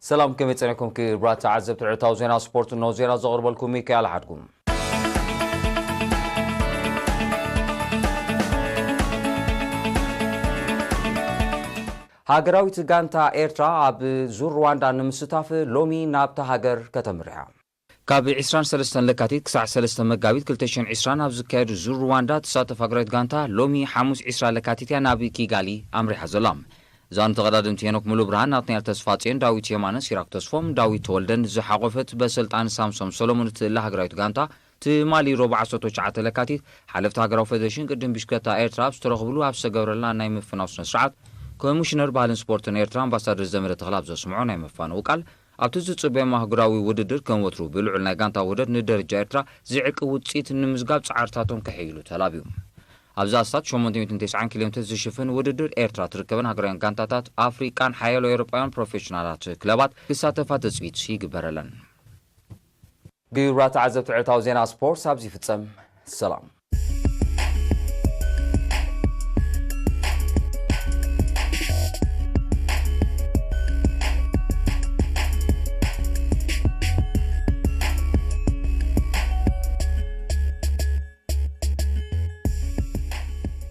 ሰላም፣ ከመይ ጸኒሕኩም ክቡራት ተዓዘብቲ ዕለታዊ ዜና ስፖርት? እነሆ ዜና ዘቕርበልኩም ሚካኤል ሓድጉ። ሃገራዊት ጋንታ ኤርትራ ኣብ ዙር ሩዋንዳ ንምስታፍ ሎሚ ናብታ ሃገር ከተምርሕ እያ። ካብ ዕስራን ሰለስተን ለካቲት ክሳዕ ሰለስተ መጋቢት ክልተ ሽሕን ዕስራን ኣብ ዝካየድ ዙር ሩዋንዳ ትሳተፍ ሃገራዊት ጋንታ ሎሚ ሓሙስ ዕስራ ለካቲት እያ ናብ ኪጋሊ ኣምሪሓ ዘላ። እዛ ንተቐዳደምቲ ሄኖክ ሙሉ ብርሃን፣ ናትናኤል ተስፋጽዮን፣ ዳዊት የማነ፣ ሲራክ ተስፎም፣ ዳዊት ተወልደን ዝሓቖፈት በሰልጣን ሳምሶም ሰሎሞን እትእለ ሃገራዊት ጋንታ ትማሊ ረቡዕ ዓሰርተ ትሽዓተ ለካቲት ሓለፍቲ ሃገራዊ ፌደሬሽን ቅድም ብሽክለታ ኤርትራ ኣብ ዝተረኽብሉ ኣብ ዝተገብረላ ናይ ምፍናው ስነ ስርዓት ኮሚሽነር ባህልን ስፖርትን ኤርትራ ኣምባሳደር ዘመደ ተኽለ ኣብ ዘስምዖ ናይ መፋነዊ ቃል ኣብቲ ዝጽበዮም ኣህጉራዊ ውድድር ከም ወትሩ ብልዑል ናይ ጋንታ ውህደት ንደረጃ ኤርትራ ዝዕቅብ ውጽኢት ንምዝጋብ ጻዕርታቶም ከሐይሉ ተላብዩ። ኣብዚ ኣስታት ሸሞንተ ሚእትን ተስዓን ኪሎ ሜትር ዝሽፍን ውድድር ኤርትራ ትርከበን ሃገራውያን ጋንታታት ኣፍሪቃን ሓያሎ ኤውሮጳውያን ፕሮፌሽናላት ክለባት ክሳተፋ ትጽቢት ይግበረለን። ግብራት ተዓዘብቲ ዕለታዊ ዜና ስፖርት ኣብዚ ይፍጸም። ሰላም።